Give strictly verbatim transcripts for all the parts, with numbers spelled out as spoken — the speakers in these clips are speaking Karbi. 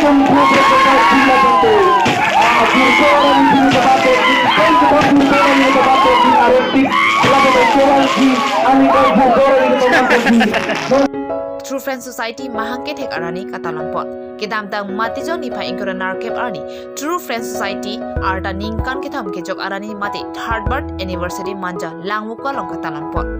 True Friends Society mahang kethek arni katalon pon. Kedamtang Matijong niphai ingkoi ra nerkep arni True Friends Society arta ningkan kethom kejok arni mate third birth anniversary manja Langvoku along katalon pon.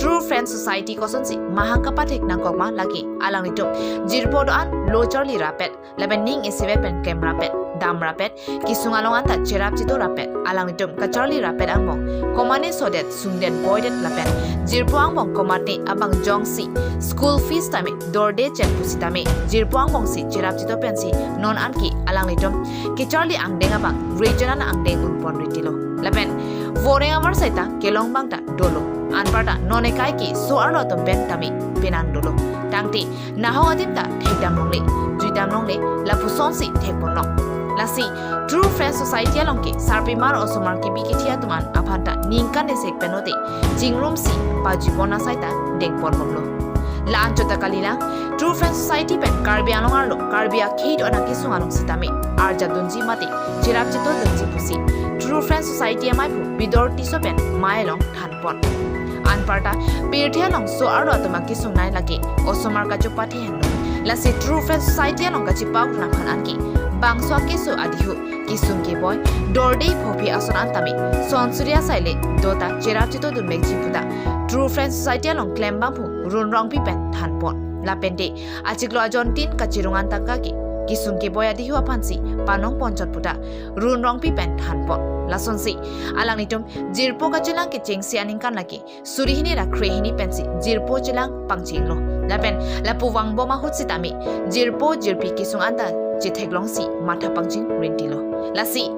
True Friends Society kosonsi mahang kapathek nangkok ma lake alanglitum jirpo do-an lo charli rapet lapen ning isivet pen klem rapet, dam rapet, kesung along anta cherap cheto rapet, alanglitum kacharli rapet angbong komane sodet, sungdet, boidet lapen jirpo angbong komatne abang jongsi school fees tame, dorde chen pusitame jirpo angbongsi cherap cheto pensi non anke alanglitum kecharli angdeng abang region an angdeng unpon ritilo. Lapen voreng avar saita kelong bang ta dolo. Anparta non ekai keso arlo atum pen tame penang dolo. Tangte nahok adim ta thekdam longle, juidam longle, lapusonsi thekpon long. Lasi True Friends Society along ke sarpimar osomar kebi kethe atum an aphan ta ningkan esek penote chingrumsi pajupon asai ta dengpon bomlo. La-an chot ta kalilang, True Friends Society pen Karbi Anglong arlo Karbi akhei do-an akesung along sitame arjap dunji mate cherap cheto dunji pusi True Friends Society amaiphu Bidor Tisso pen mai along thanpon. Anparta pirthe along so arlo atum akesung nai lake osomar kachopathe henlo. Lasi True Friends Society along kachipauk nangkhan anke bangso akeso adihu kesung keboi, dorde phophe ason an tame son suri asai le do ta cherap cheto dunvekji puta True Friends Society along klembangphu Run Rongpi pen thanpon. Lapente achiklo ajontin kachirung an tangka ke kesung keboi adihu aphansi panong ponchot puta Run Rongpi pen thanpon. Lasonsi alanglitum jirpo kachelang kechengsi aningkan lake suri hini ra kre hini pensi jirpo chelang pangchenglo. Lapen lapu vangbom ahut sitame jirpo jirpi kesung anta chetheklongsi matha pangcheng rintilo. Lasi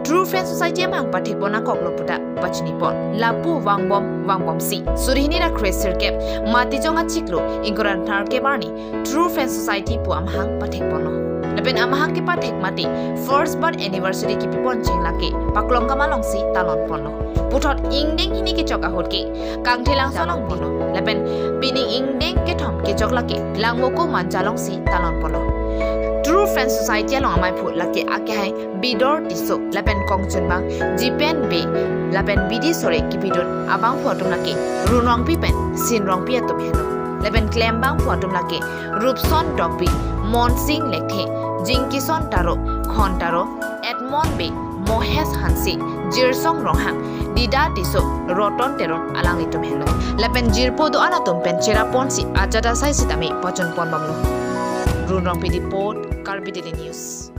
True Friends Society amahang pathekpon nangkoklo puta pachinipon. Lapu vangbom vangbomsi suri hini ra kre sirkep Matijong achiklo ingkoi ra nerkep arni True Friends Society pu amahang pathekponlo. Lapen amahang kepathek mate first birth anniversary kepipon cheng lake paklong kamalongsi talon ponlo. Puthot ingdeng hini kechok ahut ke Kangthilangso along ponlo. Lapen pining ingdeng kethom kechok lake Langvoku manja alongsi talon ponlo. True Friends Society along amaiphu lake akehai Bidor Tisso lapen kongchunbang Jipen Bey lapen bidi sore kepidun abangphu atum lake Run Rongpi pen Sin Rongpi atum henlo. Lapen klembangphu atum lake Rupson Tokbi, Monsing Lekthe, Jingkison Taro, Khon Taro, Edmond Bey, Mohesh Hanse, Jirsong Ronghang, Dida Tisso, Roton Teron alanglitum henlo. Lapen jirpo do-an atum pen cherap ponsi ajat asai sitame pachunpon bomlo. Run Rongpi report, Karbi Daily News.